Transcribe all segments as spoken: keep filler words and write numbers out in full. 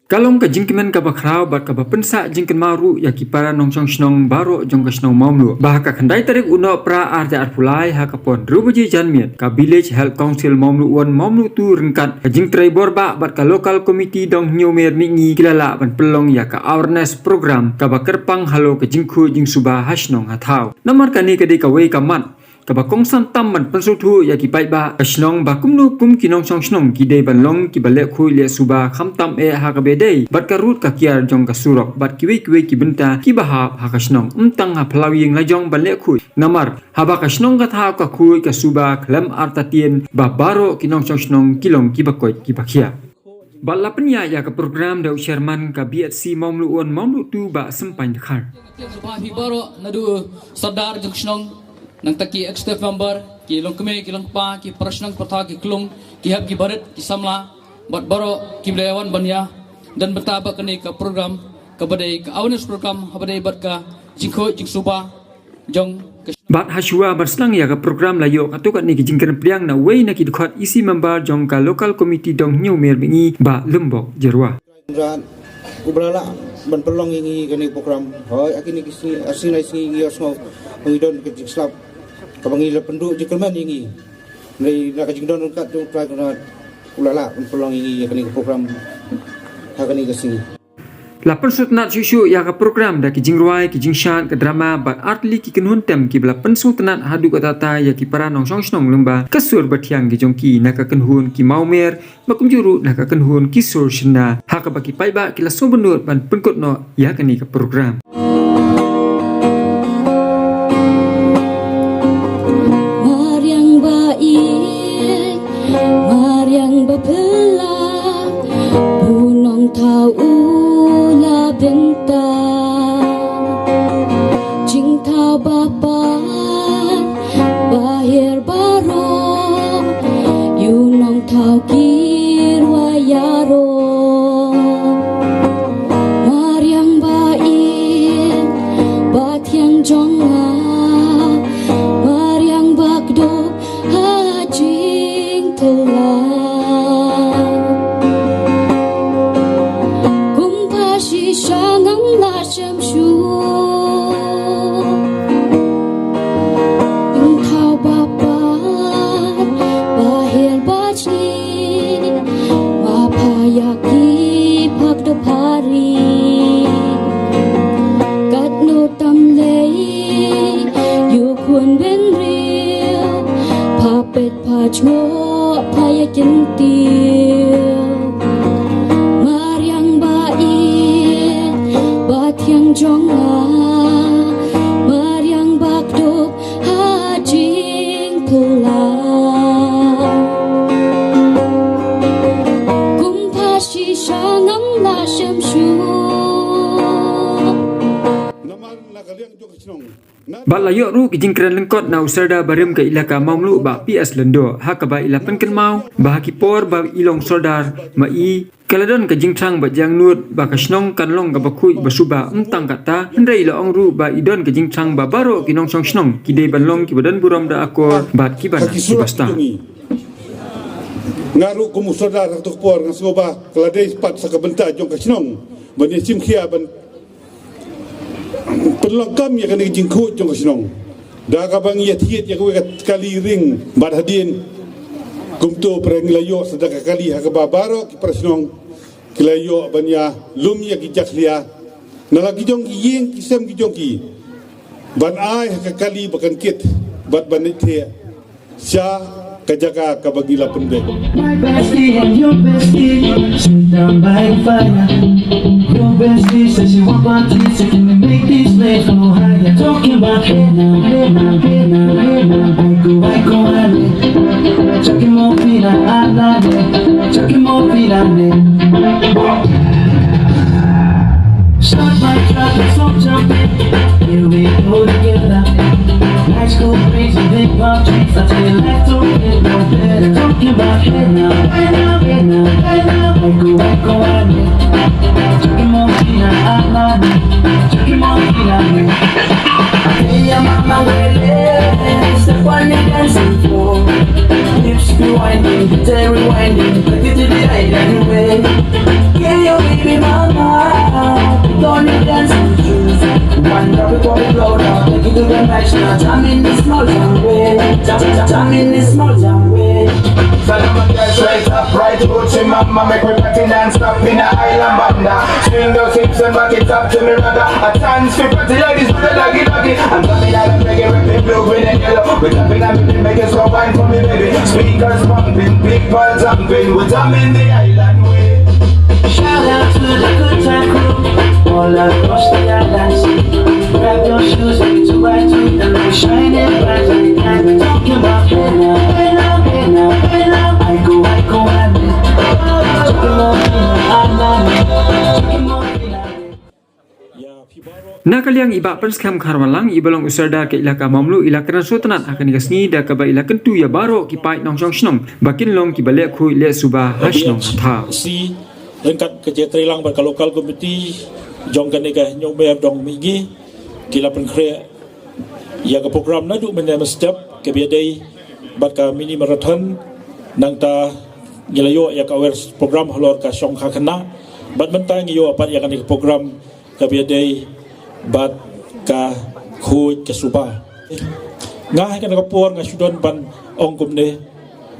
Ka long ka jingkmen kaba khraw bad kaba pynsah jingkynmaw ruh ïa ki para nongshong shnong baroh jong ka shnong Mawmluh ba ha ka khyndai tarik u Nohprah arhajar arphew lai ha ka por hynriew baje janmiet ka Village Health Council Mawmluh One, Mawmluh Two ryngkat ka Jingtrei Borbah bad ka Local Committee Dong Hynñiewmer Mihngi ki la lah ban pynlong ïa ka awareness program kaba kyrpang halor ka jingkhuid jingsuba ha shnong ha thaw. Namar kane ka dei kawei ka mat kaba kongsan tam ban pynsngewthuh ïa ki paidbah ka shnong ba kumno kum ki nongshong shnong ki dei ban long kiba leh khuid leh suba khamtam eh ha kaba ïadei bad ka rud ka kiar jong ka surok bad kiwei kiwei ki bynta kiba hap ha ka shnong, ym tang ha phyllaw ïing la jong ban leh khuid. Namar haba ka shnong ka thaw ka khuid ka suba khlem artatien ba baroh ki nongshong shnong ki long kiba koit kiba khiah. Bad la pynïaid ïa ka program da u Chairman ka B H C Mawmluh One Mawmluh Two Bah Sempaiñ Dkhar. Ba phi baroh naduh Sordar jong shnong, nangta ki executive member, ki longkmie ki longkpa, ki para shnong para thaw, ki klung, ki hep ki barit, ki samla bad baroh kiba la wan ban ïa don bynta bad kane ka program kaba dei ka awareness program haba dei bad ka jingkhuid jingsuba jong ka. Bad ha shuwa ban sdang ïa ka program la ïoh katto katne ka jingkren pdiang na uwei na ki dkhot E C member jong ka Local Committee Dong Hynñiewmer Mihngi, Bah Lymbok Jyrwa. Rat, u ba la lah ban pynlong ïa ngi kane ka program. Hooid, ha kine ki sngi, ar sngi lai sngi ngi ïohsngew ba ngi don ka jingslap kaba ngi la pynduh jingkyrmen ïa ngi. Hynrei na ka jingdon ryngkat jong u Trai Kynrad, u la lah ban pynlong ïa ngi ïa kane ka program ha kane ka sngi. La pynsngewtynnat shuh shuh ïa ka program da ki jingrwai, ki jingshad, ka drama bad artylli ki kynhun tem kiba la pynsngewtynnat haduh katta katta ïa ki para nongshong shnong lyngba ka sur bathiang ki jong ki na ka kynhun Ki Mawmer bad kumjuh ruh na ka kynhun Ki Sur Shynna, ha kaba ki paidbah ki la sngewbynnud ban pynkut noh ïa kane ka program. Mariang ba ïeit, mariang ba phylla, bunong thaw u la bynta. Jingthaw ba pan, ba hiar baroh, ïa u nongthaw ki rwai ïaroh. Mariang ba ïeit, ba thiang jong nga, mariang ba kdup ha jingthala. Kum pha shisha ngam lah shem shuh. Jingthaw ba pan, ba hiar ba jngi, ma pha ïa ki phak da pha ri. Katno tam lei, ïa u khun bynriew, pha peit pha jngoh pha ïa kyntiew. Mariang ba ïeit, ba thiang jong nga, mariang ba kdup ha jingthala. Kum pha shisha ngam lah shem shuh. Namar na ka liang jong ka shnong. Bad la ïoh ruh ki jingkren lyngkot na u Sordar barim ka Elaka Mawmluh Bah P S Lyngdoh, ha kaba i la pynkynmaw ba ha ki por ba i long Sordar ma i ka la don ka jingthrang bad jingangnud ba ka shnong kan long kaba khuid ba suba, ym tang katta hynrei i la ong ruh ba i don ka jingthrang ba baroh ki nongshong shnong ki dei ban long kiba don burom da akor bad kiba nang kiba stad. Nga ruh kum u Sordar ha kato ka por nga sngew ba ka la dei pat sa ka bynta jong ka shnong ban ïa shim khia ban pynlong kam ïa kane ka jingkhuid jong ka shnong. Da kaba ngi ïa thied ïa kawei ka kali ring bad hadien kumto para ngi la ïoh sa da ka kali ha kaba baroh ki para shnong ki la ïoh ban ïa lum ïa ki jakhlia na la ki jong ki ïing ki sem ki jong ki ban ai ha ka kali ba kan kit bad ban ïa thied sha ka jaka kaba ngi la pynbeit. My bestie and your bestie sit down by the fire. Your bestie says she want parties, so can we make these flames go higher? Talking about hey now, hey now, hey now, hey now, hey go, hey go, honey. Chuck him off in a island, chuck him off in a name. Shot my truck and stop jumping. Here we go together. Nice cool breeze and big palm trees. I tell you, life don't get no better. Talking about hey now, hey now, hey now, hey now. Hey go, hey go, I need. Chuck him off in a island. Chuck him off in a name. Hey, I'm on my way, step on the dancing floor. Hips be winding, detail rewinding, take it to the right anyway. Yeah, Baby mama, don't you dance with shoes. One drop it on the floor now. Take it to the max now. Jam in the small jam way. Jam, jam, jam in the small jam way. Salam and straight up, right to Gucci mama. Make we party non-stop in the island banda. Swing those hips and back it up to me, brother. A chance for party ladies with the laggy laggy. I'm coming out of reggae, red, pink, blue, green and yellow. We're jumping and we make it so wine for me, baby. Speakers pumping, people jumping. We're jamming the island way. Shout out to the good time crew all across the island sea. Grab your shoes and two by two and we're shining bright like that. Talking about hey now, hey now, hey now, hey now. I go, I go, I go. Talking about hey now, I love you. Talking about hey now. Na ka liang i Bah Pynskhem Kharwanlang, i ba long u Sordar ka Elaka Mamlu, i la kren sngewtynnat ha kane ka sngi da kaba i la kyntu ïa baroh ki paid nongshong shnong ba kin long kiba leh khuid leh suba ha shnong ha thaw. Si ryngkat ka jingtreilang bad ka local committee jong kane ka Hynñiewmer Dong Mihngi ki la pynkhreh ïa ka program naduh mynne mynstep kaba ïadei bad ka mini marathon. Nangta ngi la ïoh ïa ka awareness program halor ka shongkha khynnah bad mynta ngi ïoh pat ïa kane ka program kaba ïadei bad ka khuid ka suba. Nga ha kane ka por nga shu don ban ong kumne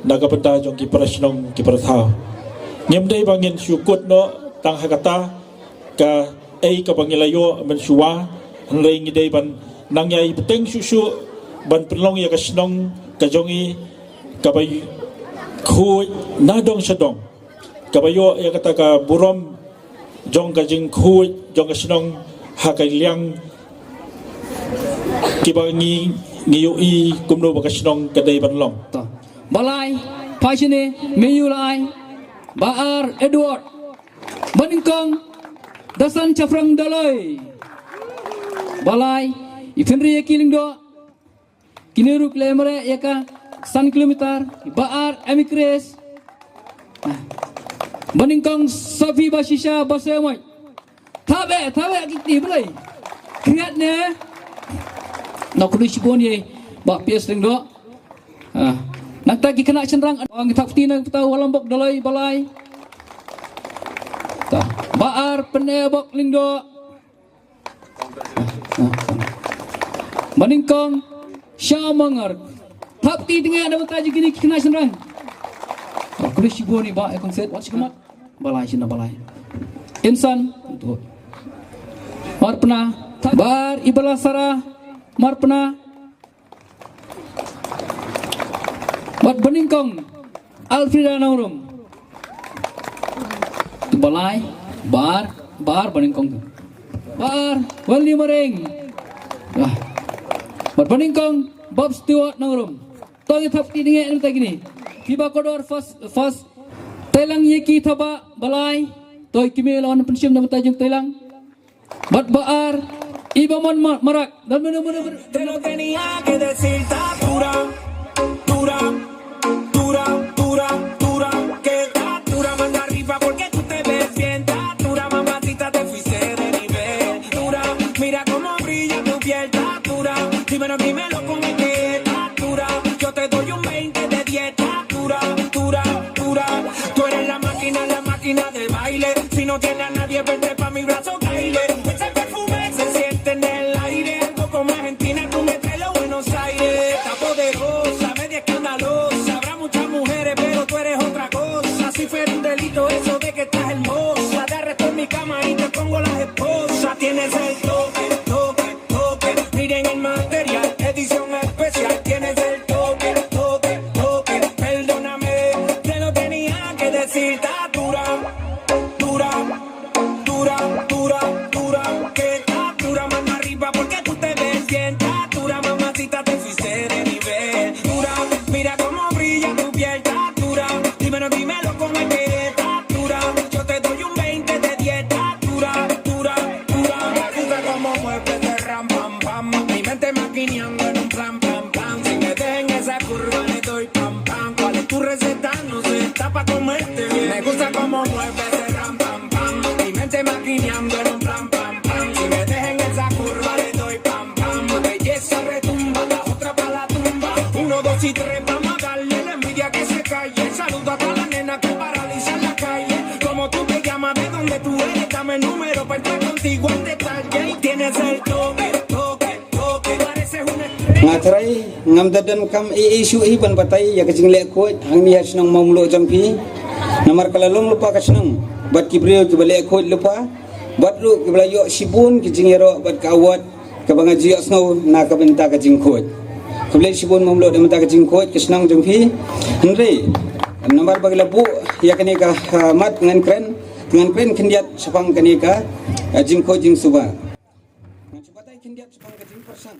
na ka bynta jong ki para shnong ki para thaw. Ngim dei ba ngin shu kut noh tang ha kata kaei kaba ngi la ïoh mynshuwa, hynrei ngi dei ban nang ïai bteng shuh shuh ban pynlong ïa ka shnong ka jong ngi kaba khuid na dong sha dong, kaba ïoh ïa kata ka burom jong ka jingkhuid jong ka shnong ha ka liang kiba ngi, ngi ïohi kumno ba ka shnong ka dei ban long. Ba lai, phai shane, Meiu la ai. Ba ar, Edward. Ba nyngkong, Dasan Chaphrang Doloi. Ba lai, i Pynri ïa ki Lyngdoh. Kine ruh ki la mareh ïa ka san kilometer. Ba ar, Emikres. Ba nyngkong, Safi Bashisha Basemoi. Thabe, thabe ki kti blei. Kriat ne. Nga khublei shibun ïa i Bah P S Lyngdoh. Ah. Nangta ki khynnah shynrang, ong thap kti nangta Walambok Doloi ba lai. Ta. Ba ar, Pynebok Lyngdoh. Ba nyngkong, Sha Mangar. Thap kti tynga na bynta jong kine ki khynnah shynrang. Khublei shibun i Bah ïa ka konsert, wat shi khmat. Ba lai shina ba lai. Insan, tu. Marpna, ba ar, i Bah Lasara, Marpna. Bad ba nyngkong, Alfreda Nongrum. Tu ba lai, ba ar, ba ar ba nyngkong tu. Ba ar, Wendy Maring. Wah. Bad ba nyngkong, Bob Stewart Nongrum. To ngi thap kti tynga na bynta kine. Kiba kordor first, first. Treilang ïa ki thaba ba lai. To i kmie la wan pynshim na bynta jong treilang. Bad ba ar, i Bah Mon Ma-, Marak. Dame, dame, dame, dame. Te lo tenía que decir, está dura, dura, dura, dura, dura, que está dura, manda arriba porque tú te ves bien, está dura, mamacita, te fuiste de nivel, dura, mira cómo brilla tu piel, está dura, dímelo, dímelo con el que está dura, yo te doy un veinte de diez, está dura, dura, dura, tú eres la máquina, la máquina de baile, si no tiene a nadie, vente pa' mi brazo, baile, ese perfume se siente en el aire, un poco más Argentina, tú me traes los Buenos Aires, está poderosa, media escandalosa, habrá muchas mujeres, pero tú eres otra cosa, si fuera un delito eso de que estás hermosa, te arresto en mi cama y te pongo las esposas, tienes el toque, toque, toque, miren el material, edición especial, tienes el toque, toque, toque, perdóname, te lo tenía que decir, está dura, dura, dura, dura, dura, que está dura, mano arriba porque tú te ves bien, está dura, mamacita, te fuiste de nivel, dura, mira cómo brilla tu piel, está dura, dímelo, dímelo con el que está dura, yo te doy un veinte de diez, está dura, dura, dura, me gusta cómo mueve ese ram, pam, pam, mi mente maquineando en un plan, pam, pam, si me dejen esa curva le doy pam, pam, cuál es tu receta, no sé, está pa' comerte bien, me gusta cómo mueve ese ram, pam, pam, mi mente maquineando en un plan, pam, pam, si me dejen esa curva le doy pam, pam, belleza retumba, la otra pa' la tumba, uno, dos y tres, vamos a darle la envidia que se calle, saludo a toda la nena que paraliza en la calle, como tú te llamas, de dónde tú Trai ngam da donkam ei ei shuh hi ban batai ïa ka jingleh khuid hangne ha shnong Mawmluh jong phi. Namar ka la long lypa ka shnong bad ki briew kiba leh khuid lypa. Bad ruh kiba la ïoh shibun ki jingïaroh bad ka award kaba nga ju ïohsngew na ka bynta ka jingkhuid. Khublei shibun Mawmluh na ka bynta ka jingkhuid ka shnong jong phi. Hynrei namar ba ki la buh ïa kane ka, ah, mat, ngan kren, ngan kren khyndiat shaphang kane ka, ah, jingkhuid jingsuba. Ngan shu batai khyndiat shaphang ka jingpyrshang.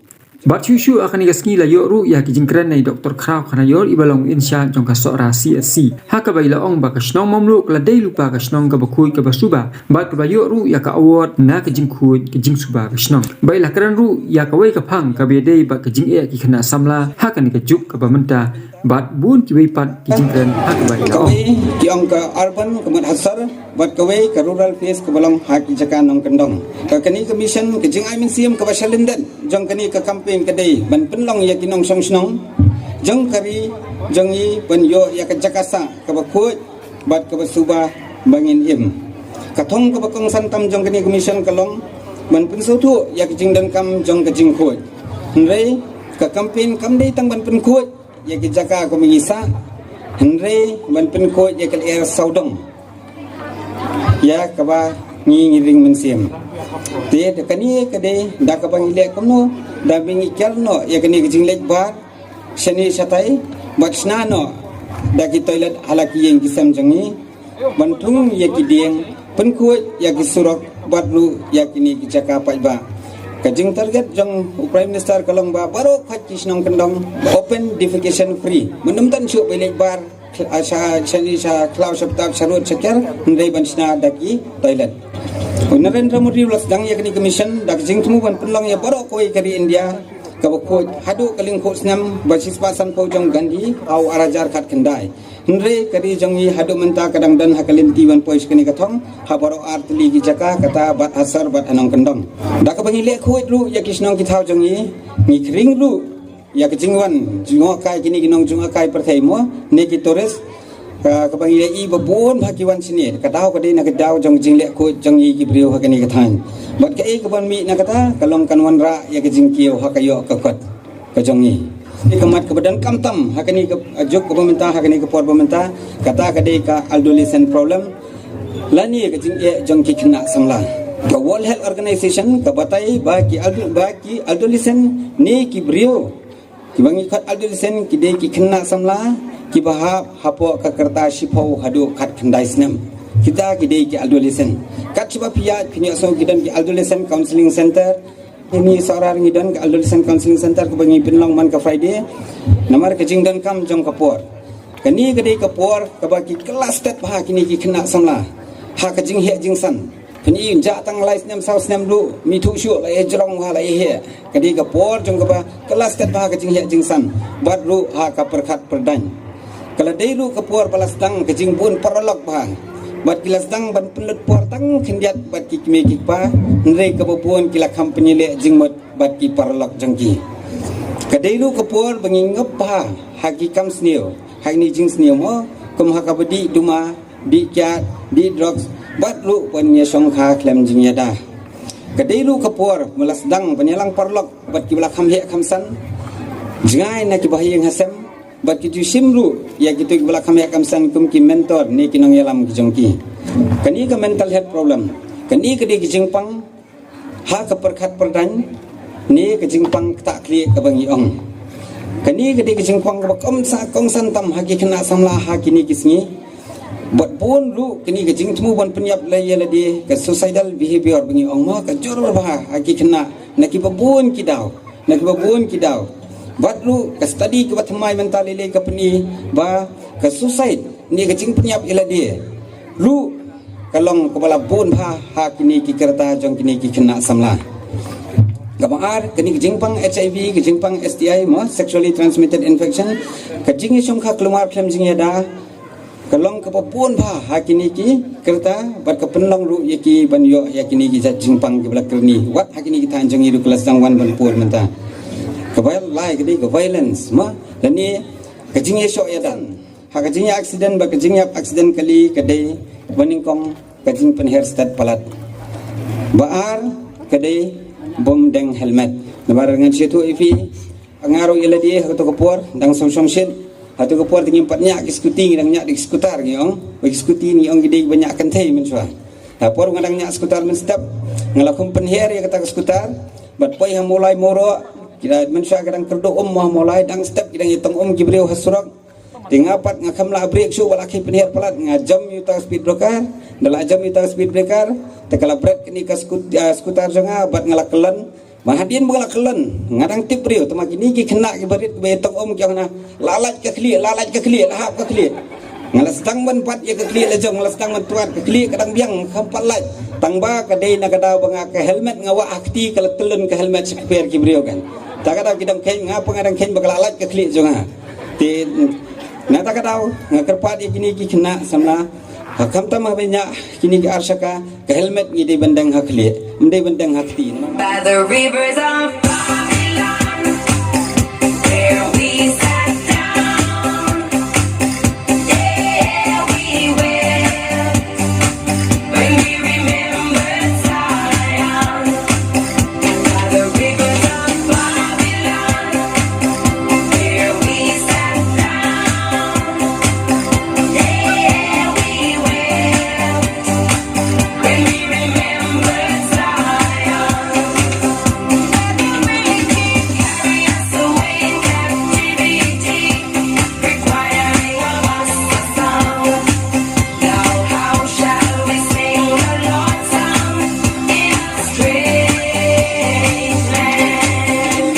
Bad shuh shuh ha kane ka sngi la ïoh ruh ïa ki jingkren na i Doktor Khraw Khanaior iba long in-charge jong ka Sohra C S C, ha kaba i la ong ba ka shnong Mawmluh ka la dei lypa ka shnong kaba khuid kaba suba bad kaba ïoh ruh ïa ka award na ka jingkhuid ka jingsuba ka shnong. Ba i la kren ruh ïa kawei ka phang kaba ïadei bad ka jingeh ki khynnah samla ha kane ka juk kaba mynta bad bun kiwei pat ki jingkren ha kaba i la ong. Kawei ki ong ka urban ka mut ha sor, bad kawei ka rural phase kaba long ha ki jaka nongkyndong. Ka kane ka mission, ka jingai mynsiem kaba shalyndet jong kane ka campaign ka dei ban pynlong ïa ki nongshong shnong jong ka ri jong ngi ban ïoh ïa ka jaka sah kaba khuid bad kaba suba ba ngin im. Ka thong kaba kongsan tam jong kane ka mission ka long ban pynsngewthuh ïa ka jingdonkam jong ka jingkhuid. Hynrei ka campaign kam dei tang ban pynkhuid ïa ki jaka kaba ngi sah, hynrei ban pynkhuid ïa ka lyer sawdong ïa kaba ngi, ngi ring mynsiem. Te da kane ka dei da kaba ngi leh kumno, da ba ngi kiar noh ïa kane ka jingleit bar shane shatai bad shna noh da ki toilet ha la ki ïing ki sem jong ngi, ban thung ïa ki dieng, pynkhuid ïa ki surok bad ruh ïa kine ki jaka paidbah. Ka jingtarget jong u Prime Minister ka long ba baroh khoit ki shnong kyndong open defecation free. Mynta ym don shuh ba leit bar, ah, sha, sha, sha khlaw, sha btap, sha rud, sha kiar, hynrei ban shna da ki toilet. U Narendra Modi u la sdang ïa kane ka mission da ka jingthmu ban pynlong ïa baroh kawei ka ri India kaba khuid haduh ka lyngkhuh snem ba shispah sanphew jong u Gandhi ha u ar hajar khatkhyndai. Hynrei ka ri jong ngi haduh mynta ka dang don ha ka lynti ban poi sha kane ka thong ha baroh ar tylli ki jaka, kata bad ha sor bad ha nongkyndong. Da kaba ngi leh khuid ruh ïa ki shnong ki thaw jong ngi, ngi khring ruh ïa ka jingwan jngohkai kine ki nongjngohkai pyrthei mo, ne ki tourist, ka, kaba ngi ïohi ba bun bha ki wan shane. Ka daw ka dei na ka daw jong ka jingleh khuid jong ngi ki briew ha kane ka thaiñ. Bad kaei kaban mih na kata ka long kan wanrah ïa ka jingkiew ha ka ïoh ka kot ka jong ngi. Ka mat kaba donkam tam ha kane ka juk kaba mynta, ha kane ka por ba mynta, kata ka dei ka adolescent problem lane ka jingeh jong ki khynnah samla. Ka World Health Organization ka batai ba ki ado-, ba ki adolescent ne ki briew kiba ngi khot adolescent ki dei ki khynnah samla kiba hap hapoh ka rta shiphew haduh khatkhyndai snem. Kita ki dei ki adolescent. Kat shaba phi ïaid phin ïohsngew ki don ki adolescent counseling center. Ngi Sohra ngi don ka adolescent counseling center kaba ngi pynlong man ka Friday. Namar ka jingdonkam jong ka por, kane ka dei ka por kaba ki kylla stet bha kine ki khynnah samla ha ka jingheh jingsan. Phin ïohi, jah tang lai snem saw snem ruh, mih thuh shuh la ïa jrong ha la ïa heh. Ka dei ka por jong kaba kylla stet bha ka jingheh jingsan bad ruh ha ka pyrkhat pyrdaiñ. Ka la dei ruh ka por ba la sdang ka jingbun paralok bha bad ki la sdang ban pynlut por tang khyndiat bad ki kmie ki kpa, hynrei kaba bun ki la kham pynïaleh jingmut bad ki paralok jong ki. Ka dei ruh ka por ba ngi ngop bha ha ki kam sniew, ha kine jingsniew mo, kum ha kaba dih duma, dih kiad, dih drugs bad ruh ban ïashongkha khlem jingïada. Ka dei ruh ka por ba la sdang ban ïalang paralok bad kiba la kham heh kham san, jngai na kiba ha ïing ha sem, bad ki ju shim ruh ïa kito kiba la kham heh kham san kum ki mentor ne ki nongïalam ki jong ki. Kane ka mental health problem, kane ka dei ka jingpang ha ka pyrkhat pyrdaiñ ne ka jingpang ktah khlieh kaba ngi ong. Kane ka dei ka jingpang kaba kongsan, kongsan tam ha ki khynnah samla ha kine ki sngi. Bad bun ruh kane ka jingthmu ban pynïap ïa lade, ka suicidal behavior ba ngi ong mo, ka jur bha ha ki khynnah na kiba bun ki daw, na kiba bun ki daw. Bad ruh ka study kaba thymmai mynta lei lei ka pyni ba ka suicide ne ka jingpynïap ïa lade ruh ka long kaba la bun bha ha kine ki rta jong kine ki khynnah samla. Kaba ar, kane ka jingpang H I V, ka jingpang S T I mo, sexually transmitted infection, ka jingïashongkha khlem ar khlem jingïada, ka long kaba bun bha ha kine ki rta bad ka pynlong ruh ïa ki ban ïoh ïa kine ki jait jingpang kiba la kyrni. Wat ha kine ki thaiñ jong ngi ruh ka la sdang wan ban pur mynta. Kaba lai ka dei ka violence mo, lane ka jingïashoh ïadan. Ha ka jingïa accident bad ka jingïap accident kali ka dei ba nyngkong ka jingpynher stet palat. Ba ar ka dei bym deng helmet. Namar ngan shu ïathuh ïa phi, Nga ruh ïa lade ha kato ka por dang song song shin. Ha kato ka por te ngim pat ñiah ki scooty, ngi dang ñiah da ki scooter ngi ong. Ba ki scooty ngi ong ki dei ba ñiah kynthei mynshuwa. Ha por nga dang ñiah scooter mynstep, nga la khum pynher ïa kata ka scooter. Bad poi ha Mawlai Mawroh, ki da mynshuwa ka dang kyrduh um ha Mawlai, dang step ki dang ïatong um ki briew ha surok. Te nga pat nga kham lah brake shuh, ba la khie pynher palat, nga jam ïa uta speed breaker. Da la jam ïa uta speed breaker, te ka la bret kane ka scoot-, ah, scooter jong nga bad nga la kyllon. Ba hadien ba nga la kyllon, nga dang tip briew, te ma kine ki khynnah kiba rit kiba ïatong um ki ong na, la lait ka khlieh, la lait ka khlieh, la hap ka khlieh. Nga la sdang ban pat ïa ka khlieh la jong, nga la sdang ban twad ka khlieh ka dang biang, kham pat lait. Tang ba ka dei na ka daw ba nga ka helmet nga wah ha kti, ka la tyllun ka helmet sha kper ki briew kan. Ta ka daw ki dang kheiñ, nga pat nga dang kheiñ ba ka la lait ka khlieh jong nga. Te na ta ka daw nga kyrpad ïa kine ki khynnah samla, ha khamtam haba ñiah kine ki ar shaka, ka helmet ngi dei ban deng ha khlieh, ym dei ban deng ha kti. By the rivers of Babylon, where we sat down, yeah, we wept. When we remember Zion, by the rivers of Babylon, where we sat down, yeah, we wept. When we remember Zion, let the wind carry us away in captivity, requiring of us a song. Now how shall we sing the Lord's song in a strange land?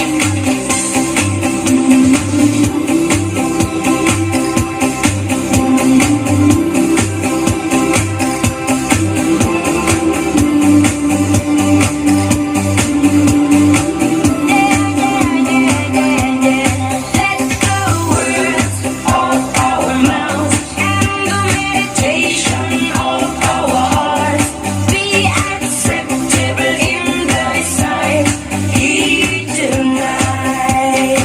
Let the words of our mouth and the meditation of our hearts be acceptable in thy sight. He tonight.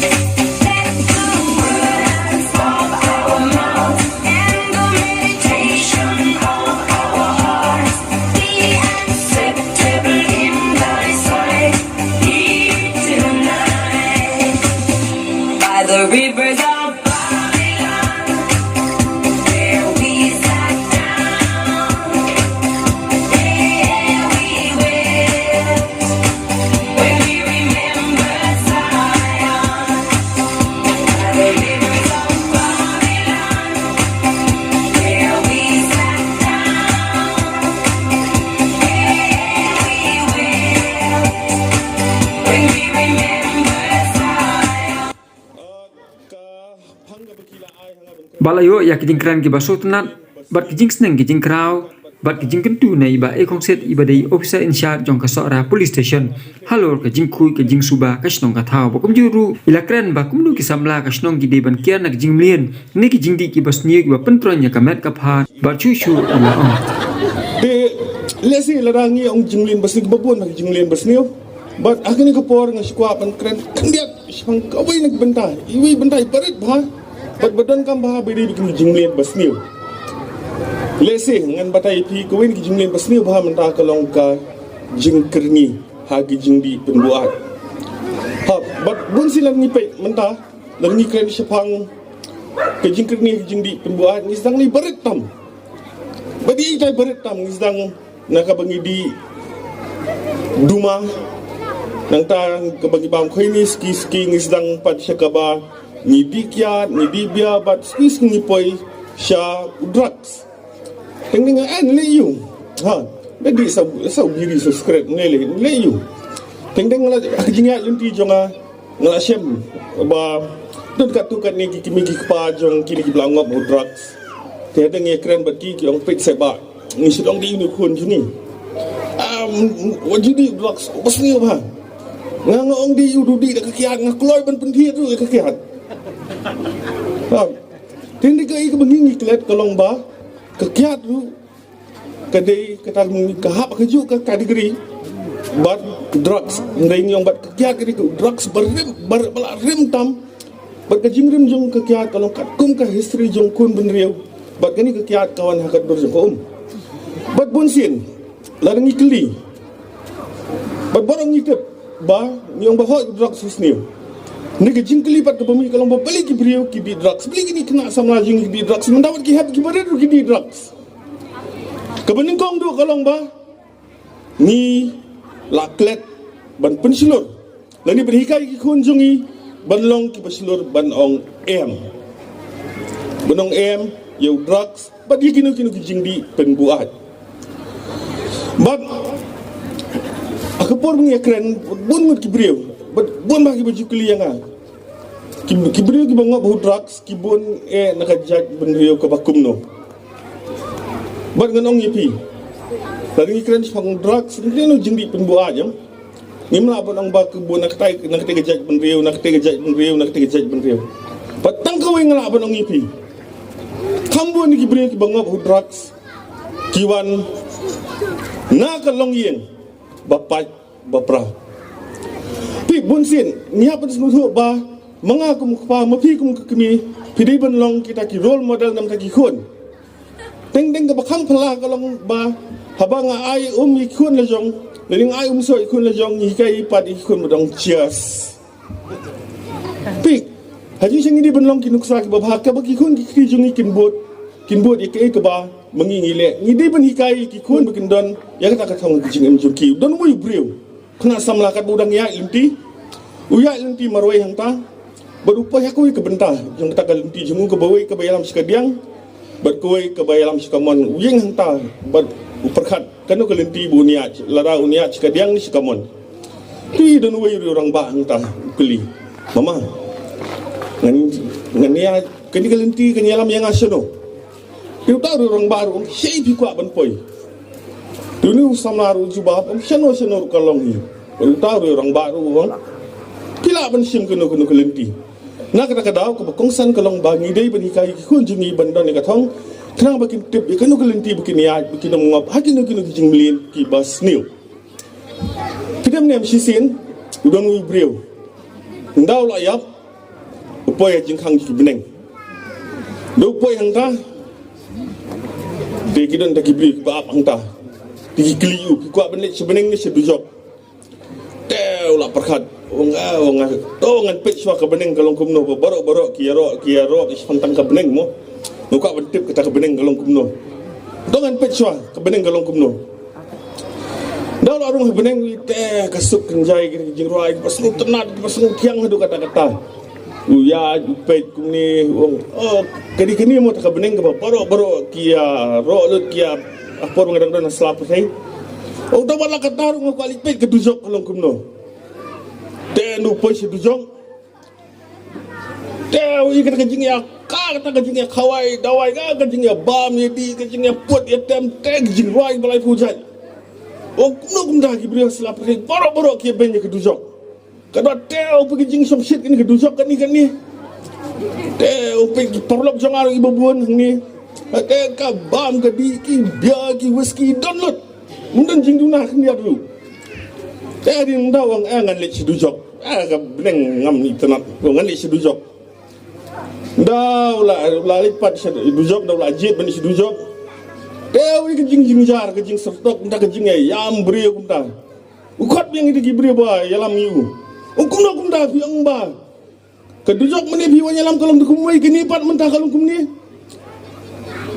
Let the words of our mouth and the meditation of our hearts be acceptable in thy sight. He tonight. By the rivers of Babylon, where we sat down, there we wept. When we remember Zion, by the rivers of Babylon, where we sat down, there we wept. When we remember Zion. Ba la ïoh ïa ki jingkren kiba sngewtynnat bad ki jingsneng ki jingkraw bad ki jingkyntu na i Bah A. Khongset iba dei officer in charge jong ka Sohra Police Station halor ka jingkhuid ka jingsuba ka shnong ka thaw. Ba kumjuh ruh i la kren ba kumno ki samla ka shnong ki dei ban kiar na ki jingmlien ne ki jingdih kiba sniew kiba pyntroiñ ïa ka met ka phad bad shuh shuh i la ong. Te lehse lada ngi ong jingmlien ba sniew, kiba bun na ki jingmlien ba sniew. Bad ha kane ka por nga shu kwah ban kren khyndiat shaphang kawei na ki bynta, iwei i bynta iba rit bha bad ba donkam bha ba i dei ba kin ki jingmlien ba sniew. Lehse ngan batai ïa phi kawei na ki jingmlien ba sniew bha mynta ka long ka jingkyrni ha ki jingdih pynbuaid. Ha, bad bun sien lada ngi peit mynta, lada ngi kren shaphang ka jingkyrni ha ki jingdih pynbuaid, ngi sdang na iba rit tam. Ba dei ita iba rit tam, ngi sdang na kaba ngi dih duma, nangta kaba ngi bam khoini ski ski, ngi sdang pat sha kaba ngi dih kiad, ngi dih bia bad ski ski ngi poi sha u drugs. Teng teng nga en leh ïu. Ha, ba dih sa sa biri sa skret ne leh leh ïu. Teng teng nga la ha ka jingïaid lynti jong nga nga la shem ba don katto katne ki kmie ki kpa jong kine kiba la ngop ha u drugs. Te hadien ngi kren bad ki, ki ong peit se ba ngi shu ong dei ïu ne khun jong ngi. Am, wat ju dih drugs, ba sniew bha. Nga nga ong dei ïu, du dih da ka kiad, nga kloi ban pynthied ruh ïa ka kiad. Ha. Te hynrei kaei kaba ngi ngi klet ka long ba ka kiad ruh ka dei kata ka hap ka juh ka category bad drugs. Hynrei ngi ong bad ka kiad ka dei ka drugs ba rim, ba, ba la rim tam. Bad ka jingrim jong ka kiad ka long katkum ka history jong khun bynriew. Bad kane ka kiad ka wan ha ka dur jong ka um. Bad bun sien lada ngi kylli, bad baroh ngi tip ba ngi ong ba hooid drugs u sniew. Ni ka jingkylli pat kaba mih ka long ba balei ki briew ki dih drugs, balei kine ki khynnah samla jong ngi ki dih drugs, mynta wat ki hep ki barit ruh ki dih drugs. Kaba nyngkong duh ka long ba ngi la klet ban pynshlur lane ban hikai ki khun jong ngi ban long kiba shlur ban ong em, ban ong em ïa u drugs bad ïa kino kino ki jingdih pynbuaid. Bad ha ka por ba ngi ïakren bun ngut ki briew bad bun bah kiba ju kylli ïa nga. Ki, ki briew kiba ngop ha u drugs ki bun eh na ka jaitbynriew kaba kumno? Bad ngan ong ïa phi, lada ngi kren shaphang drugs ngi kren ïa u jingdih pynbuaid, em? Ngim lah ban ong ba ki bun na katei, na katei ka jaitbynriew, na katei ka jaitbynriew, na katei ka jaitbynriew. Bad tang kawei nga lah ban ong ïa phi, kham bun ki briew kiba ngop ha u drugs ki wan na ka longïing ba pait ba pra. Phi, bunsien ngi hap ban sngewthuh ba ma nga kum u kpa, ma phi kum ka kmie, phi dei ban long kita ki role model na bynta ki khun. Teng teng kaba kham phylla ka long ba haba nga ai um ïa ki khun la jong, lane nga ai um soh ïa ki khun la jong, ngi hikai pat ïa ki khun ba dang cheers. Phi, ha jingshisha ngi dei ban long ki nuksa kiba bha, kaba ki khun ki kti jong ngi kin bud, kin bud ïa kaei kaba ma ngi ngi leh. Ngi dei ban hikai ïa ki khun ba kin don ïa kata ka thong ka jingim jong ki. Don uwei u briew, khynnah samla, katba u dang ïaid lynti, u ïaid lynti marwei hangta bad u poi ha kawei ka bynta jong kata ka lynti jong u, kaba wei kaba ïalam sha kadiang bad kawei kaba ïalam sha kamon. U ïeng hangta bad u pyrkhat kano ka lynti ba un ïaid, lada un ïaid sha kadiang ne sha kamon. Te don uwei u rangbah hangta u kylli, "Mama, ngan, ngan ïaid, kane ka lynti kan ïalam ïa nga shano?" Te uta u rangbah ruh u ong, "Shei phi kwah ban poi?" Te une u samla ruh u jubab, u ong, "Shano shano ruh ka long hi." Te uta u rangbah ruh u ong, "Phi lah ban shim kano kano ka lynti." Na kata ka daw kaba kongsan ka long ba ngi dei ban hikai ki khun jong ngi ban don ïa ka thong, khnang ba kin tip ïa kano ka lynti ba kin ïaid, ba kin ym ngop ha kino kino ki jingmlien kiba sniew. Phi dem ne em shisien, u don uwei u briew. Ynda u la ïap, u poi ha jingkhang jong ki bneng. Ynda u poi hangta, te ki don ta ki briew kiba ap hangta. Te ki kylli u, "Phi kwah ban leit sha bneng ne sha dujok?" Te u la pyrkhat, u ong, "Ah, u ong, ah, to ngan peit shuwa ka bneng ka long kumno, ba baroh baroh ki ïaroh, ki ïaroh shaphang tang ka bneng mo. Nga kwah ban tip kata ka bneng ka long kumno. To ngan peit shuwa ka bneng ka long kumno." Ynda u la rung ha bneng, te ka suk kynjai, ka jingrwai, ka sngewtynnat, ka sngewthiang haduh katta katta. U ïaid u peit kumne, u ong, "Oh, ka dei kane mo ta ka bneng kaba baroh baroh ki ïaroh lut, ki ïa, ha por ba nga dang don ha sla pyrthei." "Oh, to ba la katta ruh nga kwah leit peit ka dujok ka long kumno." Te ynda u poi sha dujok, te u ïohi kata ka jingïakha, kata ka jingïakhawai dawai, ka, ka jingïabam ïadih, ka jingïaput ïatem, te ka jingrwai ba laiphew jait. Oh, kumno kumta ki briew ha sla pyrthei baroh baroh ki ïabeiñ ïa ka dujok. Ka dei te u peit ki jingshongshit kane ka dujok kane kane. Te u peit ki paralok jong nga ruh kiba bun hangne. Te ka bam ka dih, ki bia, ki whisky, don lut. Ym don jingduna khyndiat ruh. Te hadien mynta u ong, "Eh, ngan leit sha dujok. Eh, ka bneng ngam itynnad. Ngan leit sha dujok." Ynda u la, u la leit pat sha dujok, ynda u la jied ban leit sha dujok, te u ïohi ka jingjynjar, ka jingsyrtok, mynta ka jingïaïam briew kumta. U khot biang ïa ki briew ba ïalam ïa u. "Oh, kumno kumta phi ong ba ka dujok mynne phi wan ïalam ka long da kumwei, kane pat mynta ka long kumne?"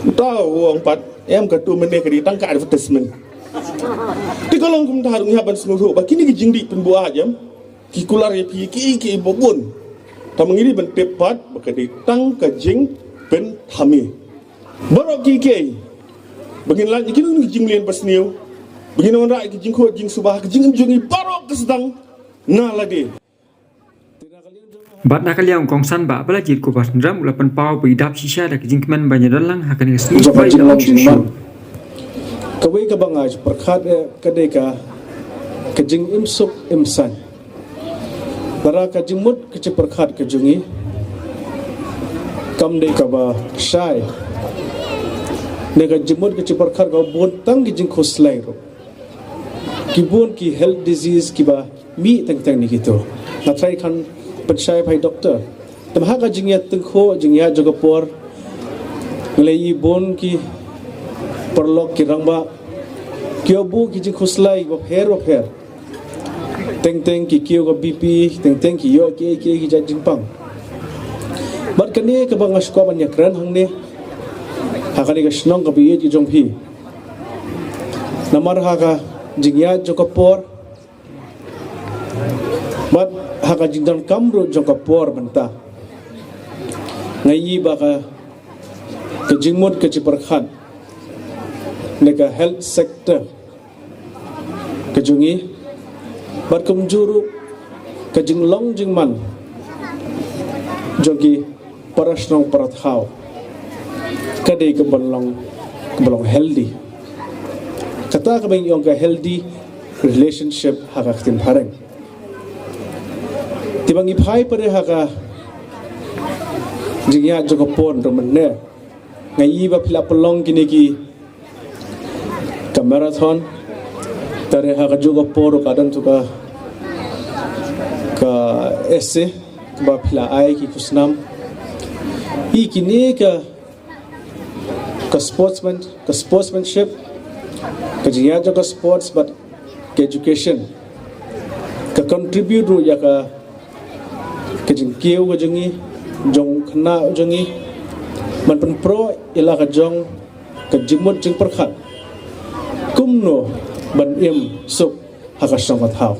Uta u ong pat, "Em, kato mynne ka dei tang ka advertisement." Te ka long kumta ruh ngi hap ban sngewthuh ba kine ki jingdih pynbuaid, em, ki kular ïa phi kiei kiei ba bun. Tangba ngi dei ban tip pat ba ka dei tang ka jingpynthame. Baroh kiei kiei ba ngin lait ïa kino kino ki jingmlien ba sniew, ba ngin wanrah ïa ki jingkhuid jingsuba, ka jingim jong ngi baroh ka sdang na lade. Bad na ka liang u kongsan bah ba la jied Cobus Nongrum u la pynpaw ba i dap shisha da ka jingkmen ban ïadon lang ha kane ka sngi ba i la ong shuh shuh. Kawei kaba nga ju pyrkhat, eh, ka dei ka, ka jingim suk im saiñ. Lada ka jingmut ka jingpyrkhat ka jong ngi kam dei kaba shai, ne ka jingmut ka jingpyrkhat kaba bun tang ki jingkhuslai ruh. Ki bun ki health disease kiba mih teng teng na kito. Nga tharai kan pynshai phai doktor. Te ha ka jingïatyngkhuh, jingïaid jong ka por, nga la ïohi bun ki paralok, ki rangbah, ki ïoh buh ki jingkhuslai bapher bapher. Teng teng ki kiew ka B P, teng teng ki ïoh ki ki ki jait jingpang. Bad kane kaba nga sngewbha ban ïakren hangne ha kane ka shnong kaba ïeit ka jong phi. Namar ha ka jingïaid jong ka por bad ha ka jingdonkam ruh jong ka por mynta, nga ïohi ba ka, ka jingmut ka jingpyrkhat na ka health sector ka jong ngi bad kumjuh ruh ka jinglong jingman jong ki para shnong para thaw ka dei kaba long, kaba long healthy. Kata kaba ngi ong ka healthy relationship ha ka ktien phareng. Te ba ngi phai pat ha ka jingïaid jong ka por mynne, nga ïohi ba phi la pynlong kine ki ka marathon. Te ha kajuh ka por ka don tu ka, ka essay ba phi la ai ki khusnam. Ïa kine ka, ka sportsman, ka sportsmanship, ka jingïaid jong ka sports bad ka education ka contribute ruh ïa ka, ka jingkiew ka jong ngi, jong khynnah jong ngi, ban pynpro ïa la ka jong ka jingmut jingpyrkhat kumno ban im suk ha ka shnong ka thaw.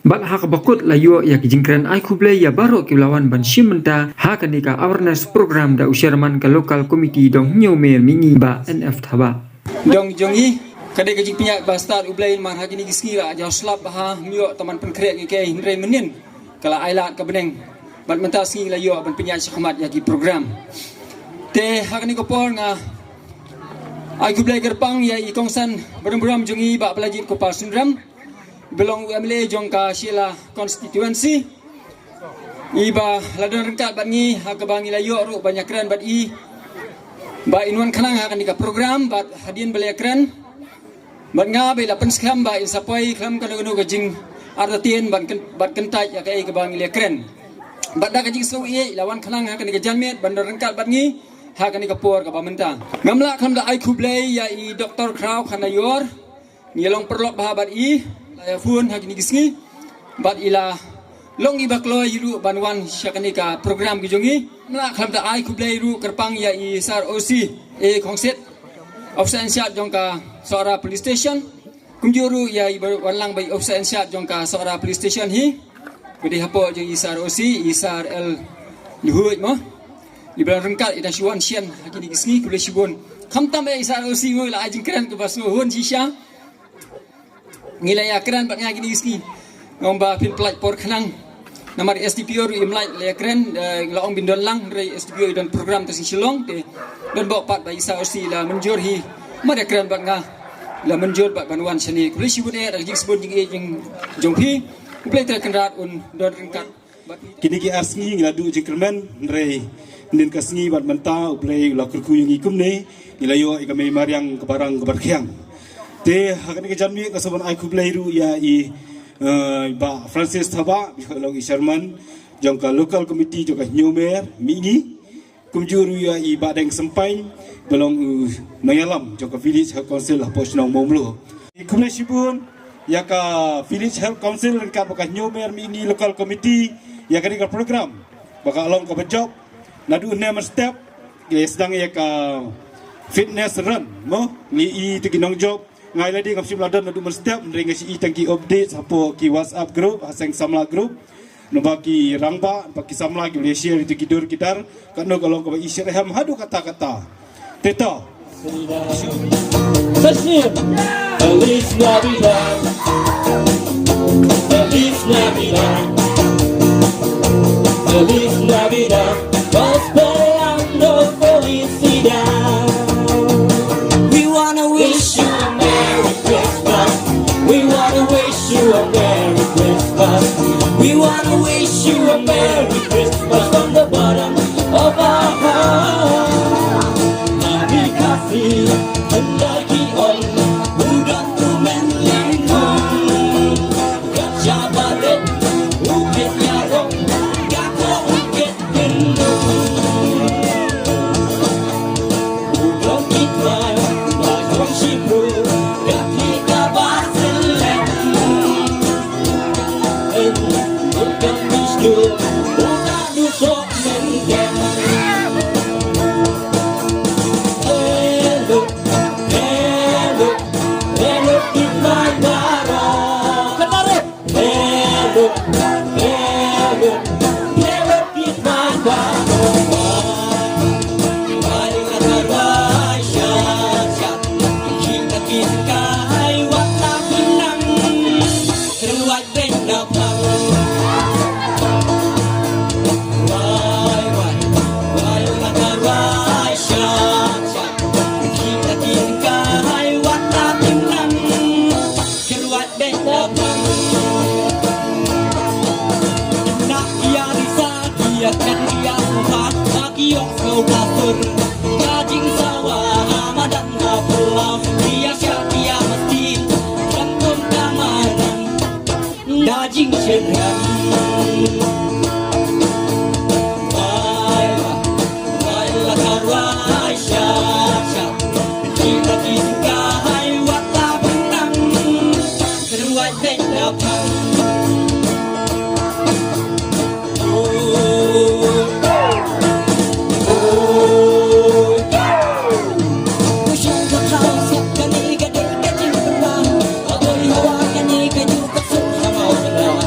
Bad ha kaba kut la ïoh ïa ki jingkren ai khublei ïa baroh kiba la wan ban shim bynta ha kane ka awareness program da u chairman ka local committee Donghynñiewmer Mihngi Bah N F Thabah. Dong jong ngi ka dei ka jingpynïaid ba stad U Blei namar ha kine ki sngi la jaw slap bha, ym ïoh tang ban pynkhreh ïa kaei hynrei mynnin ka la ai lad ka bneng. Bad mynta sngi la ïoh ban pynïaid shakhmat ïa ki program. Te ha kane ka por nga ai khublei kyrpang ïa i kongsan burom burom jong ngi Bah Balajied Kupar Sunram, ba long u M L A jong ka Shella constituency, i ba la don ryngkat bad ngi ha kaba ngi la ïoh ruh ban ïakren bad i ba in wan khnang ha kane ka program bad hadien ba la ïakren bad nga ba i la pynskhem ba in sa poi khlem kano kano ka jingartatien bad kyn-, bad kyntait ïa kaei kaba ngi la ïakren. Bad da ka jingsngew ïeit i la wan khnang ha kane ka janmiet ban don ryngkat bad ngi ha kane ka por kaba mynta. Ngam lah khlem da ai khublei ïa i Doktor Khraw Khanaior, ngi long paralok bha bad i, la ïa phone ha kine ki sngi bad i la long i ba kloi ruh ban wan sha kane ka program ka jong ngi. Ngam lah khlem da ai khublei ruh kyrpang ïa i Sir O C, i Khongsit, officer in charge jong ka Sohra Police Station. Kumjuh ruh ïa i ba wan lang bad i officer in charge jong ka Sohra Police Station hi, ba dei hapoh jong i Sir O C, i Sir L Luhuid mo. I ba la ryngkat i da shu wan shen ha kine ki sngi, khublei shibun. Khamtam eh i Sir O C mo, i la ai jingkren kaba sngewhun shisha. Ngi la ïakren bad nga kine ki sngi. Nga ong ba phin pynlait por khnang. Namar S D P O ruh im lait, la ïakren, eh, la ong bin don lang, hynrei S D P O i don program ka sha Shillong, te don bok pat ba i Sir O C i la mynjur hi. Namar ïakren bad nga, i la mynjur bad ban wan shane. Khublei shibun eh da ka jingsbun jingïeit jong phi. U Blei Trai Kynrad un don ryngkat. Kine ki ar sngi ngi la duh jingkyrmen, hynrei hynnin ka sngi bad mynta U Blei u la kyrkhu ïa ngi kumne, ngi la ïoh ïa ka mei mariang kaba rang kaba rkhiang. Te ha kane ka janmiet nga sngewbha ban ai khublei ruh ïa i, eh, Bah Francis Thabah, ba long i chairman jong ka local committee jong ka Hynñiewmer Mihngi. Kumjuh ruh ïa i Bah Deng Sempaiñ, ba long u nongïalam jong ka Village Health Council hapoh shnong Mawmluh. Khublei shibun ïa ka Village Health Council ryngkat bad ka Hynñiewmer Mihngi Local Committee ïa kane ka program ba ka long kaba jop. Naduh hynne mynstep ngi sdang ïa ka fitness run mo, ngi i te ki nongjop. Nga ïa lade ngam shym la don naduh mynstep, hynrei nga shu i tang ki updates hapoh ki WhatsApp group, ha seng samla group. Naba ki rangbah, naba ki samla ki ba la share ïa ki dur ki dar, katno ka long kaba i syrhem haduh katta katta. Te to. Feliz Navidad. Feliz Navidad. Feliz Navidad. Prosperando felicidad. We wanna wish you a Merry Christmas. We wanna wish you a Merry Christmas. We wanna wish you a Merry Christmas from the bottom of our heart. Happy coffee, and lucky on, who don't do men like home. Gotcha, but it, who get ya wrong? Got to get in. Da jingshemphang. Wai la, wai la ka wai sha sha. Kita kita hai wat la bentang. Keruat benda pang. Oh, oh, oh. Ku shong ka khaw siap kane ka dei ka jingpynbang. Ka boi hawa kane ka ju ka suk ka mau ka dang.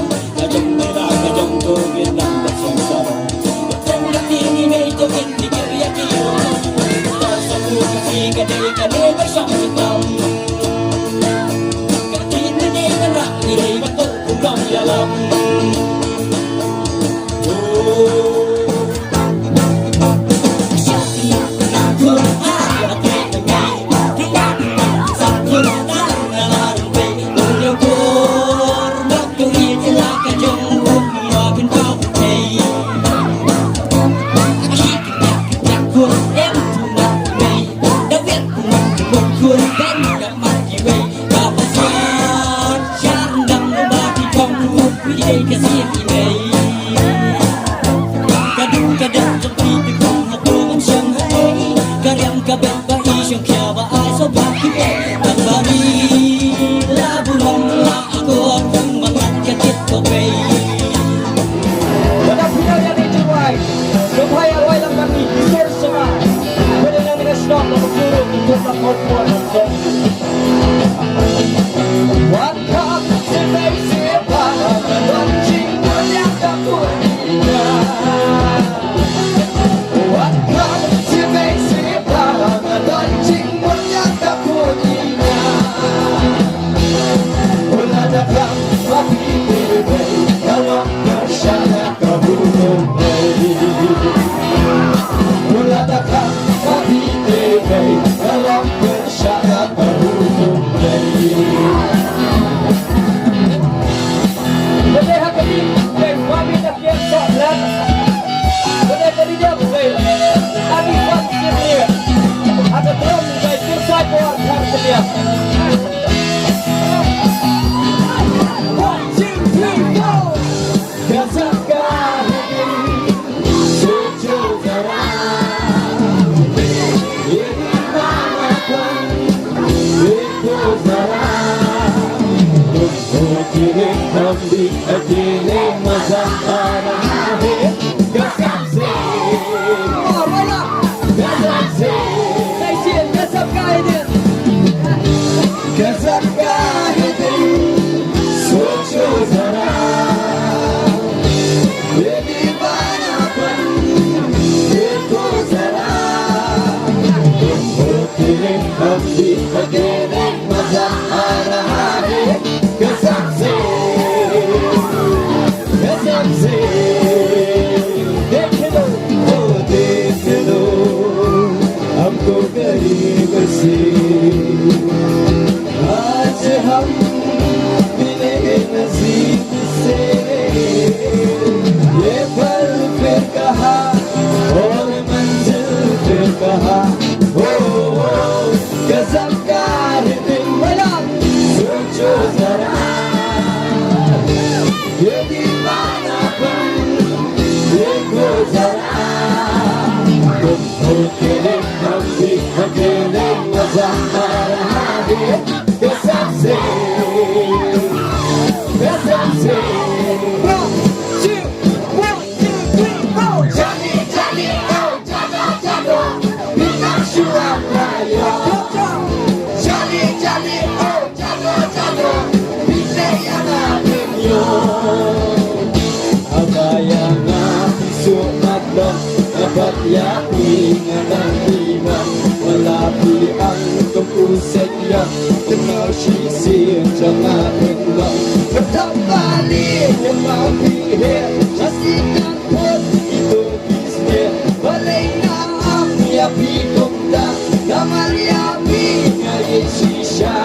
Dapat ïa phi nga dang imam, wat la phi ong kum u seiñ ïa, kynmaw shisien jong nga pynlong. Dapat ïa phi heh, shisien kan put itu bisnes. Balei nga ong ïa phi kumta, namar ïa phi nga ïeit shisha.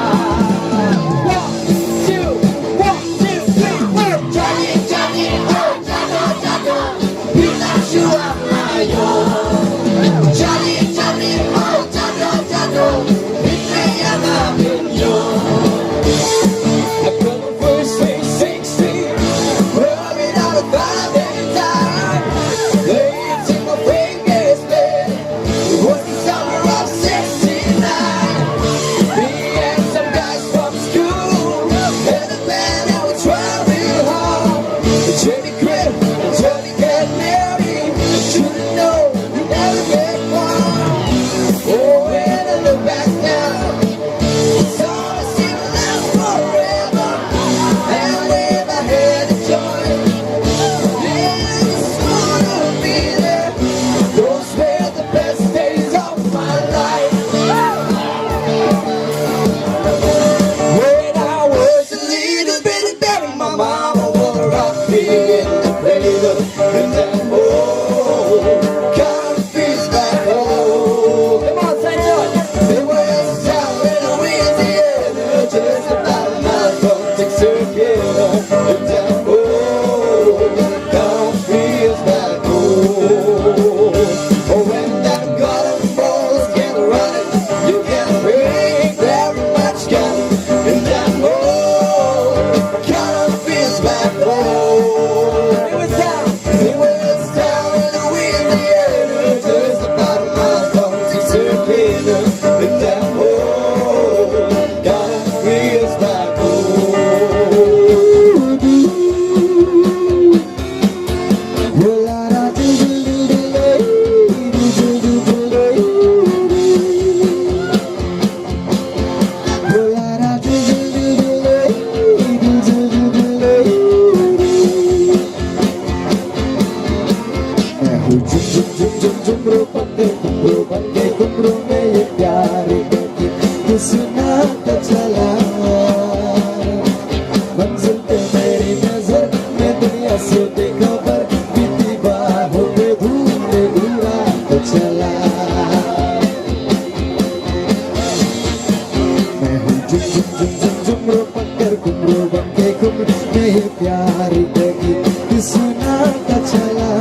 One, two, one, two, three, four. Johnny, Johnny, oh. Jimmy Craig, Johnny got married, should've known we never get one. Oh, and I look back now, it's all I see last forever. And if I had a choice, yeah, I just wanna be there. Those were the best days of my life. When I was a little bitty baby, my mama would rock me in the cradle. And then, oh, God feels back home. Come on, Saint John. They were down in Louisiana, just about a mile from Texarkana. And then, oh, God feels back home. Oh, when that golden balls get running, you can bring very much gun. And then, oh, God feels back home. It was down. It was down in Louisiana, just about a mile from Texarkana. And then, oh, God feels back home. मंजिल पे मेरी नजर, मैं दुनिया से बेखबर, बीती बाहों पे धूल उड़ा के चला। मैं हूँ झुम झुम झुम झुम झुमरो पकड़ घुंघरू बन के घूम, मैं ये प्यार की सुनाता चला।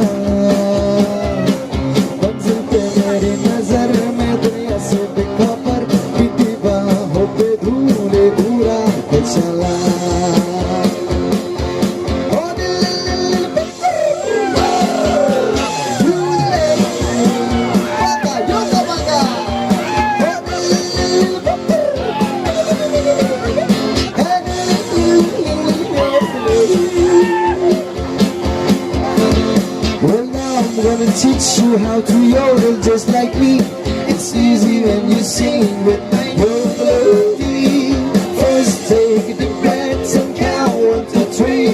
मंजिल पे मेरी नजर, मैं दुनिया से बेखबर, बीती बाहों पे धूल उड़ा के चला। Well, now I'm gonna teach you how to yodel just like me. It's easy when you sing with my melody. First, take a deep breath and count one, two, three.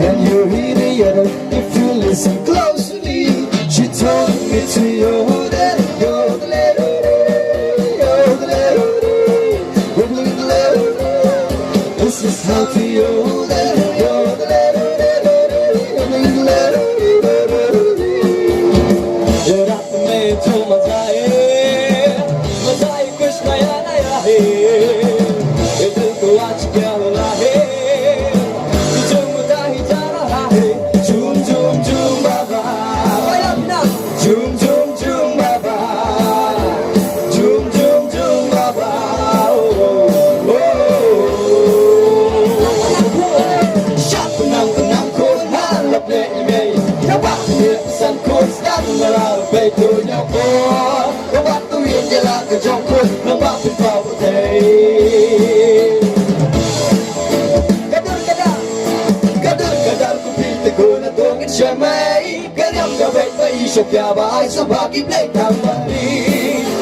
And you're in a yodel if you listen closely. She told me to yodel, yodel, yodel, yodel. This is how to yodel, yodel, yodel. Jum jum jum baba, jum jum jum baba, oh, oh, oh. Shat penang penang ko na lap ne i mei. Naba ne pesan ko stan malar bei tu nyoko. Naba tu yin jela ke jong ko naba pin pau te. Kadar kadar, kadar kadar ku pi te ko na dong in shamai. Kariam ka bek ba i shok ya ba ai sa ba ki blek tam ba ni.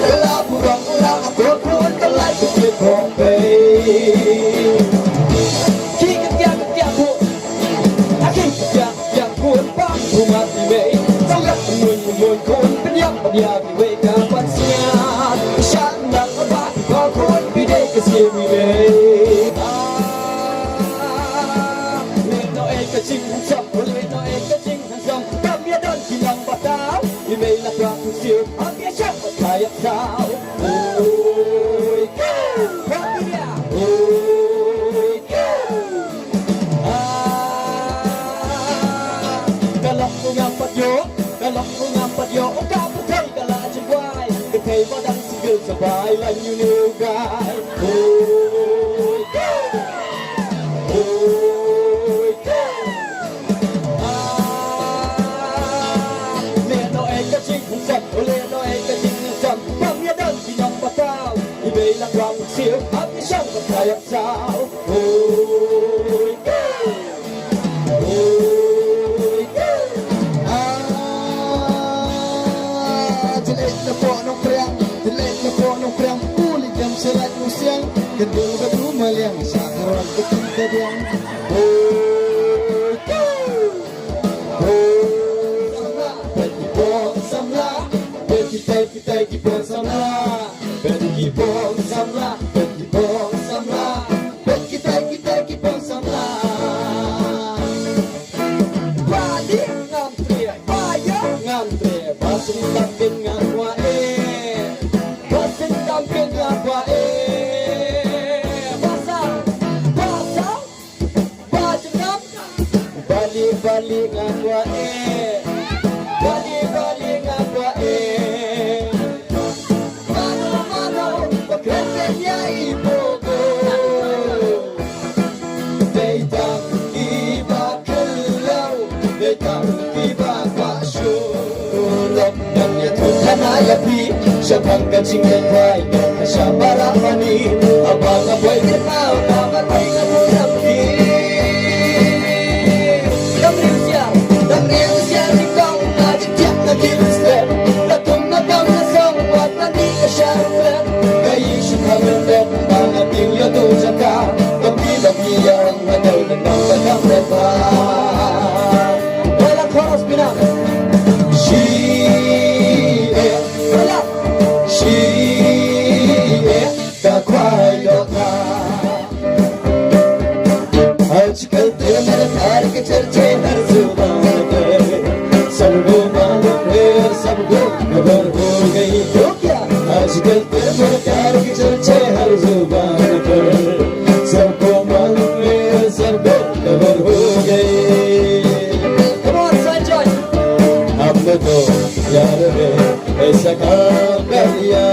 Ka la bu rong ka la ka por por ka lai ku blek hong pei. Ki ka tia ka tia ku. A ki ka tia ka tia ku. Bang ku ma ti mei. Sa la ku mun. Ïa kiwei ka ban sngap, shan dang ba ki khun phi dei ka siem i mei. Ah, leh noh ei ka jinghandsome, leh noh ei ka jinghandsome. Kam ïa don ki nongbatau, i mei la kwah siem, ap ïa shah ba ka ïa saw. Oi, oi, oi. Ah, ka long u ngam pat ïoh, ka long u ngam pat ïoh, u ka pyrthei ka la jingwai, ka thei ba dang single sa bai laiñ ïa une u guy. Oi, oi, ah, leh noh ei ka jinghandsome, leh noh ei ka jinghandsome, kam ïa don ki nongbatau, i mei la kwah siem, ap ïa shah ba ka ïa saw. Oi, oi, ah, jylliew na poh nongpriang, jylliew na poh nongpriang, u leit jem sha lait musiang, ka dei ba u maliang, sha ka roi ka king ka diang. Oi, oi, samla, peit ki pong samla, peit ki, peit ki, peit ki pong samla. Peit ki pong samla, peit ki pong samla, peit kitai, kitai ki pong samla. Ba dih ngam treh, ba ïa ngam treh, ba sngewthuh kin ngam kwah eh, ba sngewthuh kin ngam kwah eh. Ba saw, ba saw. Ba jingam. Bali, bali nga kwah eh. Bali, bali nga kwah eh. Mano, mano, ba kren ïa i bogo. Dei tang kiba khlaw, dei tang kiba kwah shuh. Lok Ngan ïathuh khana ïa phi shaphang ka jingïakhun ka sha para mani. Haba nga poi Myanmar, haba nga poi nga poi ïa phi. Dang riewsiar, dang riewsiar nyngkong, nga jingthiah nga jingstep. Nga tum nga kam nga song, wat mani ka sha ruklet. Ka ïing shu kha mendep, ba nga tieng ïa tu jaka. Ba phi, ba phi ïa ong nga dei na nong ba dang ret ba. Baila chorus phi na. Shi eh, shi eh, ka khwai dohkha. Ajkal te mar kar ki churche har zuban pe. Sabko malum hai, sabko khabar ho gayi. Ho kya? Ajkal te mar kar ki churche har zuban pe. Sabko malum hai, sabko khabar ho gayi. Come on, Sanjay. हमने तो प्यार में ऐसा काम कर लिया,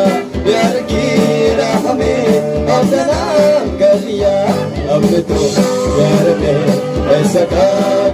प्यार की राह में अपना नाम कर लिया। हमने तो प्यार में ऐसा काम